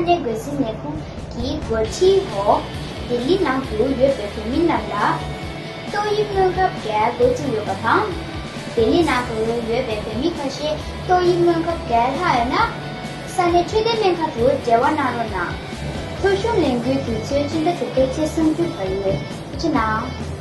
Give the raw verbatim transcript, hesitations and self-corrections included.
ལས་འགོ་འཛིན་ལས་ཁུངས་ཀྱི་འགོ་ཁྲིད་འོག་ལྡི་ལི་ནང་དུ་ཡོད་པའི་བོད་མི་རྣམས་ལ་ཏོག་དབྱིབས་སྔོན་ཁབ་བརྒྱད་འགོ་བཙུགས་ཡོད་པ་དང་། ལྡི་ལི་ནང་དུ་ཡོད་པའི་བོད་མི་ཁ་ཤས་ཏོག་དབྱིབས་སྔོན་ཁབ་བརྒྱད་ལྷག་ཡོད་ན། ས་གནས་འཕྲོད་བསྟེན་སྨན་ཁང་དུ་འབྲེལ་བ་གནང་རོགས་གནང་། ཐོ་གཞུང་ལེན་དགོས་དུས་ཚོད་སྤྱི་ཟླ་དྲུག་པའི་ཚེས་སུམ་ཅུ་བར་ཡོད། ཐུགས་རྗེ་གནང་།